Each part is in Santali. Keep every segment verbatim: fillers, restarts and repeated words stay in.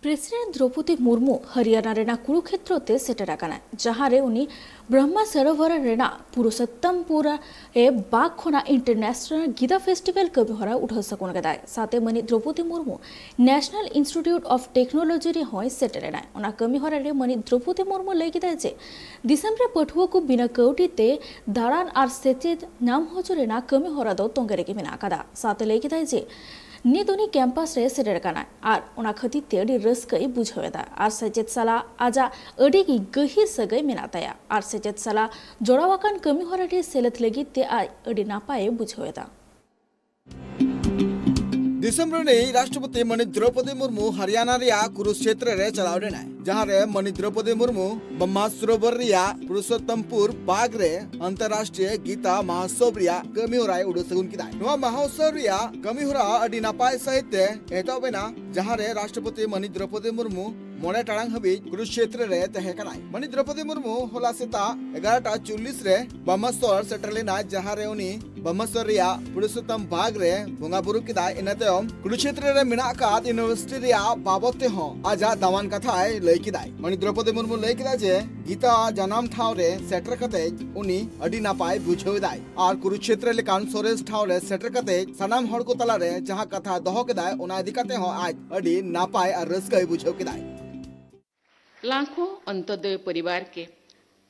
ᱯᱨᱮᱥᱤᱰᱮᱱᱴ ᱫᱨᱚᱯᱚᱫᱤ ᱢᱩᱨᱢᱩ ᱦᱚᱨᱤᱭᱟᱱᱟ ᱨᱮᱱᱟᱜ ᱠᱩᱨᱩᱠᱷᱮᱛᱨᱚ ᱛᱮ ᱥᱮᱴᱮᱨ ᱟᱠᱟᱱᱟᱭ, ᱡᱟᱦᱟᱸ ᱨᱮ ᱩᱱᱤ ᱵᱨᱚᱦᱢᱟ ᱥᱚᱨᱳᱵᱚᱨ ᱨᱮᱱᱟᱜ ᱯᱩᱨᱩᱥᱳᱛᱛᱚᱢᱯᱩᱨ ᱨᱮ ᱵᱟᱜᱽ ᱠᱷᱚᱱᱟᱜ ᱤᱱᱴᱟᱨᱱᱮᱥᱱᱟᱞ ᱜᱤᱫᱟ ᱯᱷᱮᱥᱴᱤᱵᱷᱟᱞ ᱠᱟᱹᱢᱤᱦᱚᱨᱟ ᱩᱰᱷᱟᱹᱣ ᱥᱟᱹᱜᱩᱱ ᱠᱮᱫᱟᱭ᱾ ᱥᱟᱶᱛᱮ ᱢᱟᱹᱱᱤᱡ Droupadi Murmu national institute of technology ᱨᱮᱦᱚᱸᱭ ᱥᱮᱴᱮᱨ ᱮᱱᱟᱭ᱾ ᱚᱱᱟ ᱠᱟᱹᱢᱤᱦᱚᱨᱟ ᱨᱮ ᱢᱟᱹᱱᱤᱡ ᱫᱨᱚᱯᱚᱫᱤ ᱢᱩᱨᱢᱩ ᱞᱟᱹᱭ ᱠᱮᱫᱟᱭ ᱡᱮ ᱫᱤᱥᱚᱢ ᱨᱮ ᱯᱟᱹᱴᱷᱩᱣᱟᱹ ᱠᱚ ᱵᱤᱱᱟᱹ ᱠᱟᱹᱣᱰᱤ ᱛᱮ ᱫᱟᱬᱟᱱ ᱟᱨ ᱥᱮᱪᱮᱫ ᱧᱟᱢ ᱦᱚᱪᱚ ᱨᱮᱱᱟᱜ ᱠᱟᱹᱢᱤᱦᱚᱨᱟ ᱫᱚ ᱛᱚᱸᱜᱮ ᱨᱮᱜᱮ ᱢᱮᱱᱟᱜ ᱟᱠᱟᱫᱟ᱾ ᱥᱟᱶᱛᱮ ᱞᱟᱹᱭ ᱠᱮᱫᱟᱭ ᱡᱮ ᱱᱤᱛ ᱩᱱᱤ ᱠᱮᱢᱯᱟᱥ ᱨᱮ ᱥᱮᱴᱮᱨ ᱟᱠᱟᱱᱟᱭ ᱟᱨ ᱚᱱᱟ ᱠᱷᱟᱹᱛᱤᱨ ᱛᱮ ᱟᱹᱰᱤ ᱨᱟᱹᱥᱠᱟᱹᱭ ᱵᱩᱡᱷᱟᱹᱣ ᱮᱫᱟ ᱟᱨ ᱥᱮᱪᱮᱫ ᱥᱟᱞᱟᱜ ᱟᱡᱟᱜ ᱟᱹᱰᱤ ᱜᱮ ᱜᱟᱹᱦᱤᱨ ᱥᱟᱹᱜᱟᱹᱭ ᱢᱮᱱᱟᱜ ᱛᱟᱭᱟ ᱟᱨ ᱥᱮᱪᱮᱫ ᱥᱟᱞᱟᱜ ᱡᱚᱲᱟᱣ ᱟᱠᱟᱱ ᱠᱟᱹᱢᱤᱦᱚᱨᱟ ᱨᱮ ᱥᱮᱞᱮᱫ ᱞᱟᱹᱜᱤᱫ ᱛᱮ ᱟᱡ ᱟᱹᱰᱤ ᱱᱟᱯᱟᱭᱮ ᱵᱩᱡᱷᱟᱹᱣ ᱮᱫᱟ᱾ ᱫᱤᱥᱚᱢ ᱨᱤᱱᱤᱡ ᱨᱟᱥᱴᱨᱚᱯᱚᱛᱤ ᱢᱟᱹᱱᱤᱡ ᱫᱨᱚᱯᱚᱫᱤ ᱢᱩᱨᱢᱩ ᱦᱚᱨᱤᱭᱟᱱᱟ ᱨᱮᱭᱟᱜ ᱠᱩᱨᱩᱠᱥᱮᱛᱨᱚ ᱨᱮ ᱪᱟᱞᱟᱣ ᱞᱮᱱᱟᱭ, ᱡᱟᱦᱟᱸ ᱨᱮ ᱢᱟᱹᱱᱤᱡ ᱫᱨᱚᱯᱚᱫᱤ ᱢᱩᱨᱢᱩ ᱵᱨᱚᱦᱢᱟ ᱥᱚᱨᱳᱵᱚᱨ ᱨᱮᱭᱟᱜ ᱯᱩᱨᱩᱥᱳᱛᱛᱚᱢᱯᱩᱨ ᱵᱟᱜᱽ ᱨᱮ ᱟᱱᱛᱚᱨᱨᱟᱥᱴᱨᱤᱭᱚ ᱜᱤᱛᱟ ᱢᱟᱦᱳᱛᱥᱚᱵᱽ ᱨᱮᱭᱟᱜ ᱠᱟᱹᱢᱤ ᱦᱚᱨᱟᱭ ᱩᱰᱩᱠ ᱥᱟᱹᱜᱩᱱ ᱠᱮᱫᱟᱭ᱾ ᱱᱚᱣᱟ ᱢᱟᱦᱳᱛᱥᱚᱵᱽ ᱨᱮᱭᱟᱜ ᱠᱟᱹᱢᱤ ᱦᱚᱨᱟ ᱟᱹᱰᱤ ᱱᱟᱯᱟᱭ ᱥᱟᱹᱦᱤᱡ ᱛᱮ ᱮᱛᱚᱦᱚᱵ ᱮᱱᱟ, ᱡᱟᱦᱟᱸ ᱨᱮ ᱨᱟᱥᱴᱨᱚᱯᱚᱛᱤ ᱢᱟᱹᱱᱤᱡ ᱫᱨᱚᱯᱚᱫᱤ ᱢᱩᱨᱢᱩ ᱢᱚᱬᱮ ᱴᱟᱲᱟᱝ ᱦᱟᱹᱵᱤᱡ ᱠᱩᱨᱩᱠᱥᱮᱛᱨᱚ ᱨᱮ ᱛᱟᱦᱮᱸ ᱠᱟᱱᱟᱭ᱾ ᱢᱟᱹᱱᱤᱡ ᱫᱨᱚᱯᱚᱫᱤ ᱢᱩᱨᱢᱩ ᱦᱚᱞᱟ ᱥᱮᱛᱟᱜ ᱮᱜᱟᱨᱚᱴᱟ ᱪᱚᱞᱞᱤᱥ ᱨᱮ ᱵᱨᱚᱦᱢᱚᱥᱚᱨ ᱥᱮᱴᱮᱨ ᱞᱮᱱᱟ, ᱡᱟᱦᱟᱸ ᱨᱮ ᱩᱱᱤ ᱵᱨᱚᱦᱢᱚᱥᱚᱨ ᱨᱮᱭᱟᱜ ᱯᱩᱨᱩᱥᱳᱛᱛᱚᱢ ᱵᱟᱜᱽ ᱨᱮ ᱵᱚᱸᱜᱟ ᱵᱩᱨᱩ ᱠᱮᱫᱟᱭ᱾ ᱤᱱᱟᱹ ᱛᱟᱭᱚᱢ ᱠᱩᱨᱩᱠᱥᱮᱛᱨᱚ ᱨᱮ ᱢᱮᱱᱟᱜ ᱟᱠᱟᱫ ᱤᱭᱩᱱᱤᱵᱷᱟᱨᱥᱤᱴᱤ ᱨᱮᱭᱟᱜ ᱵᱟᱵᱚᱫ ᱛᱮᱦᱚᱸ ᱟᱡᱟᱜ ᱫᱟᱢᱟᱱ ᱠᱟᱛᱷᱟᱭ ᱞᱟᱹᱭ ᱠᱮᱫᱟᱭ᱾ ᱢᱟᱹᱱᱤᱡ ᱫᱨᱚᱯᱚᱫᱤ ᱢᱩᱨᱢᱩ ᱞᱟᱹᱭ ᱠᱮᱫᱟ ᱡᱮ ᱜᱤᱛᱟ ᱡᱟᱱᱟᱢ ᱴᱷᱟᱶ ᱨᱮ ᱥᱮᱴᱮᱨ ᱠᱟᱛᱮ ᱩᱱᱤ ᱟᱹᱰᱤ ᱱᱟᱯᱟᱭ ᱵᱩᱡᱷᱟᱹᱣ ᱮᱫᱟᱭ ᱟᱨ ᱠᱩᱨᱩᱠᱥᱮᱛᱨᱚ ᱞᱮᱠᱟᱱ ᱥᱚᱨᱮᱥ ᱴᱷᱟᱶ ᱨᱮ ᱥᱮᱴᱮᱨ ᱠᱟᱛᱮ ᱥᱟᱱᱟᱢ ᱦᱚᱲ ᱠᱚ ᱛᱟᱞᱟᱨᱮ ᱡᱟᱦᱟᱸ ᱠᱟᱛᱷᱟ ᱫᱚᱦᱚ ᱠᱮᱫᱟᱭ, ᱚᱱᱟ ᱤᱫᱤ ᱠᱟᱛᱮ ᱦᱚᱸ ᱟᱡ ᱟᱹᱰᱤ ᱱᱟᱯᱟᱭ ᱟᱨ ᱨᱟᱹᱥᱠᱟᱹᱭ ᱵᱩᱡᱷᱟᱹᱣ ᱠᱮᱫᱟᱭ᱾ लाखों अंत्योदय परिवार के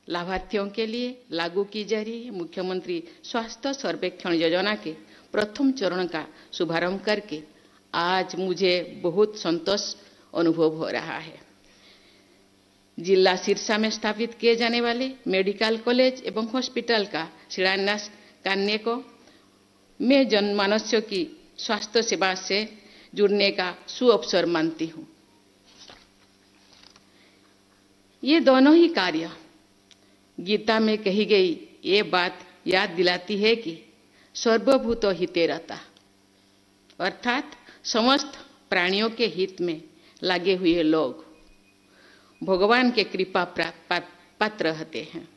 लाभार्थियों के लिए लागू की जा रही मुख्यमंत्री स्वास्थ्य सर्वेक्षण योजना के प्रथम चरण का शुभारंभ करके आज मुझे बहुत संतोष अनुभव हो रहा है। जिला सिरसा में स्थापित किए जाने वाले मेडिकल कॉलेज एवं हॉस्पिटल का शिलान्यास करने को मैं जनमानस की स्वास्थ्य सेवा से जुड़ने का सुअवसर मानती हूँ। ये दोनों ही कार्य गीता में कही गई ये बात याद दिलाती है कि सर्वभूत हिते रहता, अर्थात समस्त प्राणियों के हित में लगे हुए लोग भगवान के कृपा प्रा- पा- पात्र होते हैं।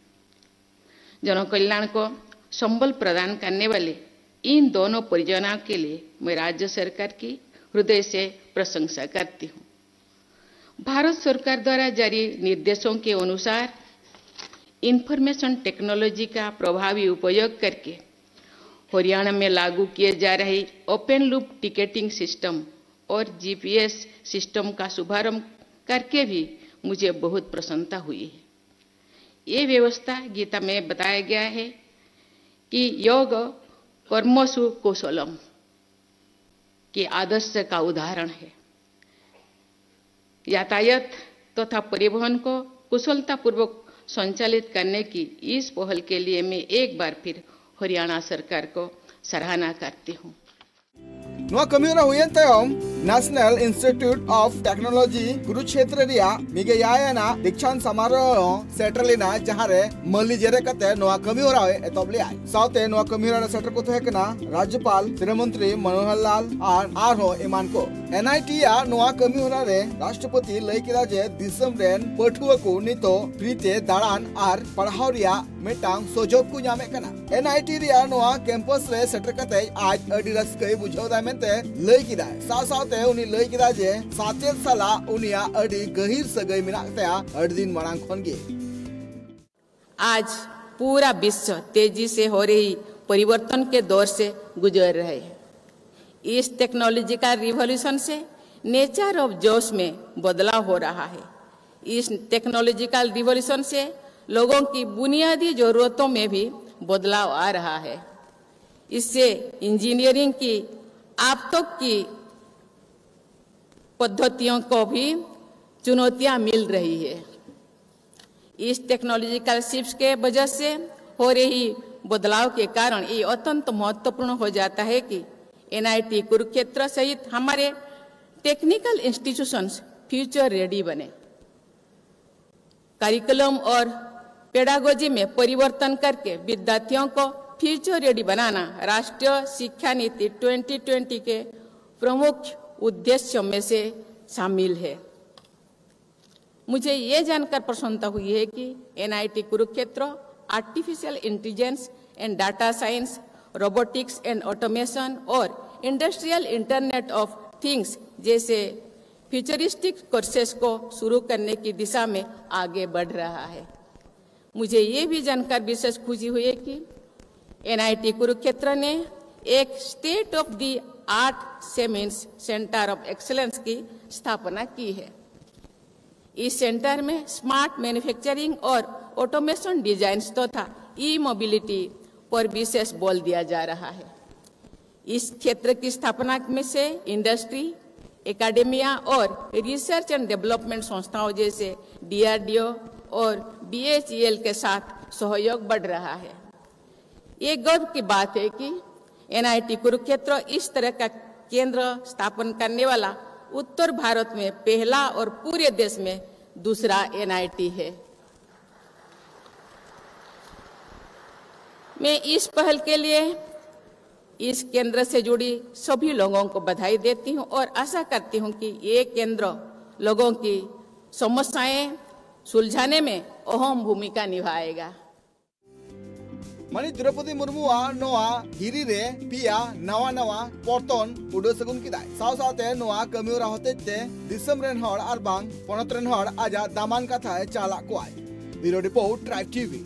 जनकल्याण को संबल प्रदान करने वाले इन दोनों परियोजनाओं के लिए मैं राज्य सरकार की हृदय से प्रशंसा करती हूँ। भारत सरकार द्वारा जारी निर्देशों के अनुसार इंफॉर्मेशन टेक्नोलॉजी का प्रभावी उपयोग करके हरियाणा में लागू किए जा रहे ओपन लूप टिकटिंग सिस्टम और जीपीएस सिस्टम का शुभारंभ करके भी मुझे बहुत प्रसन्नता हुई है। ये व्यवस्था गीता में बताया गया है कि योग कर्मसु कौशलम के आदर्श का उदाहरण है। यातायात तथा परिवहन को कुशलतापूर्वक संचालित करने की इस पहल के लिए मैं एक बार फिर हरियाणा सरकार को सराहना करती हूँ। ᱱᱚᱣᱟ ᱠᱟᱹᱢᱤᱦᱚᱨᱟ ᱦᱩᱭᱮᱱ ᱛᱟᱭᱚᱢ National Institute of Technology ᱠᱩᱨᱩᱠᱷᱮᱛᱨᱚ ᱨᱮᱭᱟᱜ ᱢᱤᱜᱮ ᱭᱟᱭᱟᱱᱟ ᱫᱤᱠᱪᱷᱟᱱ ᱥᱟᱢᱟᱨᱳᱦ ᱦᱚᱸ ᱥᱮᱴᱮᱨ ᱞᱮᱱᱟ, ᱡᱟᱦᱟᱸ ᱨᱮ ᱢᱟᱹᱞᱤ ᱡᱮᱨᱮᱫ ᱠᱟᱛᱮ ᱱᱚᱣᱟ ᱠᱟᱹᱢᱤᱦᱚᱨᱟ ᱦᱚᱸᱭ ᱮᱛᱚᱦᱚᱵ ᱞᱮᱫᱼᱟᱭ᱾ ᱥᱟᱶᱛᱮ ᱱᱚᱣᱟ ᱠᱟᱹᱢᱤᱦᱚᱨᱟ ᱨᱮ ᱥᱮᱴᱮᱨ ᱠᱚ ᱛᱟᱦᱮᱸ ᱠᱟᱱᱟ ᱨᱟᱡᱽᱡᱚᱯᱟᱞ, ᱥᱤᱨᱟᱹ ᱢᱚᱱᱛᱨᱤ ᱢᱚᱱᱳᱦᱚᱨ ᱞᱟᱞ ᱟᱨ ᱟᱨᱦᱚᱸ ᱮᱢᱟᱱ ᱠᱚ᱾ ᱮᱱᱟᱭᱴᱤ ᱟᱜ ᱱᱚᱣᱟ ᱠᱟᱹᱢᱤᱦᱚᱨᱟ ᱨᱮ ᱨᱟᱥᱴᱨᱚᱯᱚᱛᱤ ᱞᱟᱹᱭ ᱠᱮᱫᱟ ᱡᱮ ᱫᱤᱥᱚᱢ ᱨᱮᱱ ᱯᱟᱹᱴᱷᱩᱣᱟᱹ ᱠᱚ ᱱᱤᱛᱚᱜ ᱯᱷᱨᱤ ᱛᱮ ᱫᱟᱬᱟᱱ ᱟᱨ ᱯᱟᱲᱦᱟᱣ ᱨᱮᱭᱟᱜ ᱢᱤᱫᱴᱟᱝ ᱥᱩᱡᱳᱜᱽ ᱠᱚ ᱧᱟᱢᱮᱫ ᱠᱟᱱᱟ᱾ ᱮᱱᱟᱭᱴᱤ ᱨᱮᱭᱟᱜ ᱱᱚᱣᱟ ᱠᱮᱢᱯᱟᱥ ᱨᱮ ᱥᱮᱴᱮᱨ ᱠᱟᱛᱮ ᱟᱡ ᱟᱹᱰᱤ ᱨᱟᱹᱥᱠᱟᱹᱭ ᱵᱩᱡᱷᱟᱹᱣ ᱮᱫᱟ ᱢᱮᱱᱛᱮ ᱞᱟᱹᱭ ᱠᱮᱫᱟᱭ᱾ ᱥᱟᱶ ᱥᱟᱶᱛᱮ ᱩᱱᱤ ᱞᱟᱹᱭ ᱠᱮᱫᱟ ᱡᱮ ᱥᱟᱪᱮᱫ ᱥᱟᱞᱟᱜ ᱩᱱᱤᱭᱟᱜ ᱟᱹᱰᱤ ᱜᱟᱹᱦᱤᱨ ᱥᱟᱹᱜᱟᱹᱭ ᱢᱮᱱᱟᱜ ᱛᱟᱭᱟ ᱟᱹᱰᱤ ᱫᱤᱱ ᱢᱟᱲᱟᱝ ᱠᱷᱚᱱ ᱜᱮ᱾ आज पूरा विश्व तेजी से हो रही परिवर्तन के दौर से गुजर रहे हैं। इस टेक्नोलॉजिकल रिवॉल्यूशन से नेचर ऑफ जोश में बदलाव हो रहा है। इस टेक्नोलॉजिकल रिवॉल्यूशन से लोगों की बुनियादी जरूरतों में भी बदलाव आ रहा है। इससे इंजीनियरिंग की अब तक की पद्धतियों को भी चुनौतियां मिल रही है। इस टेक्नोलॉजिकल शिफ्ट के वजह से हो रही बदलाव के कारण ये अत्यंत महत्वपूर्ण हो जाता है कि एनआईटी कुरुक्षेत्र सहित हमारे टेक्निकल इंस्टीट्यूशंस फ्यूचर रेडी बने। करिकुलम और पेडागोजी में परिवर्तन करके विद्यार्थियों को फ्यूचर रेडी बनाना राष्ट्रीय शिक्षा नीति ट्वेंटी ट्वेंटी के प्रमुख उद्देश्यों में से शामिल है। मुझे ये जानकर प्रसन्नता हुई है कि NIT Kurukshetra artificial intelligence and data science, robotics and automation और इंडस्ट्रियल इंटरनेट ऑफ थिंग्स जैसे फ्यूचरिस्टिक कोर्सेज को शुरू करने की दिशा में आगे बढ़ रहा है। मुझे ये भी जानकर विशेष खुशी हुई कि एनआईटी कुरुक्षेत्र ने एक state of the art Siemens centre of excellence की स्थापना की है। इस सेंटर में स्मार्ट मैन्युफैक्चरिंग और ऑटोमेशन डिजाइन्स तथा ई मोबिलिटी पर विशेष बल दिया जा रहा है। इस क्षेत्र की स्थापना में से इंडस्ट्री, एकेडेमिया और रिसर्च एंड डेवलपमेंट संस्थाओं जैसे डीआरडीओ और बीएचईएल के साथ सहयोग बढ़ रहा है। ये गर्व की बात है कि एनआईटी कुरुक्षेत्र इस तरह का केंद्र स्थापन करने वाला उत्तर भारत में पहला और पूरे देश में दूसरा एनआईटी है। मैं इस पहल के लिए इस केंद्र से जुड़ी सभी लोगों को बधाई देती हूं और आशा करती हूं कि ये केंद्र लोगों की समस्याएं सुलझाने में अहम भूमिका निभाएगा। ᱢᱟᱹᱱᱤᱡ ᱫᱨᱚᱣᱯᱚᱫᱤ ᱢᱩᱨᱢᱩᱣᱟᱜ ᱱᱚᱣᱟ ᱦᱤᱨᱤ ᱨᱮ ᱯᱮᱭᱟ ᱱᱟᱣᱟ ᱱᱟᱣᱟ ᱯᱚᱛᱚᱱ ᱩᱰᱟᱹᱣ ᱥᱟᱹᱜᱩᱱ ᱠᱮᱫᱟᱭ᱾ ᱥᱟᱶ ᱥᱟᱶᱛᱮ ᱱᱚᱣᱟ ᱠᱟᱹᱢᱤᱦᱚᱨᱟ ᱦᱚᱛᱮᱡ ᱛᱮ ᱫᱤᱥᱚᱢ ᱨᱮᱱ ᱦᱚᱲ ᱟᱨ ᱵᱟᱝ ᱯᱚᱱᱚᱛ ᱨᱮᱱ ᱦᱚᱲ ᱟᱡᱟᱜ ᱫᱟᱢᱟᱱ ᱠᱟᱛᱷᱟᱭ ᱪᱟᱞᱟᱜ ᱠᱚᱣᱟᱭ᱾ ᱵᱤᱭᱩᱨᱳ ᱨᱤᱯᱳᱨᱴ, ᱴᱨᱟᱭᱤᱵᱽ ᱴᱤᱵᱷᱤ᱾